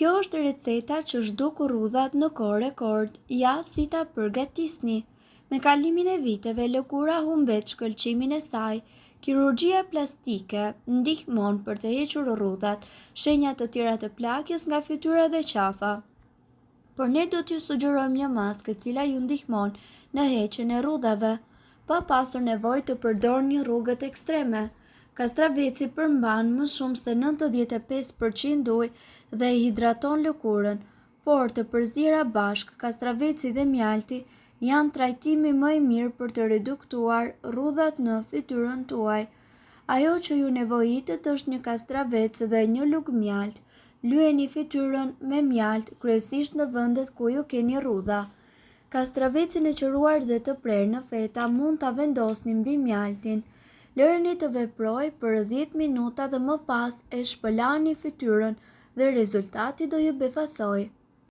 Kjo është receta që zhduk rrudhat në kohë rekord, ja si ta përgatisni. Me kalimin e viteve, lëkura humbet shkëlqimin e saj. Kirurgjia plastike ndihmon për të hequr rrudhat, shenja të tjera të plakjes nga fytyra dhe qafa. Por ne do t'ju sugjerojmë një maskë e cila ju ndihmon në heqjen e rrudhave, pa pasur nevojë të përdorni rrugët ekstreme. Kastraveci përmban më shumë se 95% ujë dhe e hidraton lëkurën, por të përziera bashkë, kastraveci dhe mjalti janë trajtimi më i mirë për të reduktuar rrudhat në fytyrën tuaj. Ajo që ju nevojitet është një kastravec dhe një lugë mjaltë. Lyeni fytyrën me mjaltë, kryesisht në vendet ku ju keni rrudha. Kastravecin e qëruar dhe të prerë në feta mund ta vendosni mbi mjaltin. Lëreni të veprojë për 10 minuta dhe më pas e shpëlani fytyrën dhe rezultati do ju befasojë.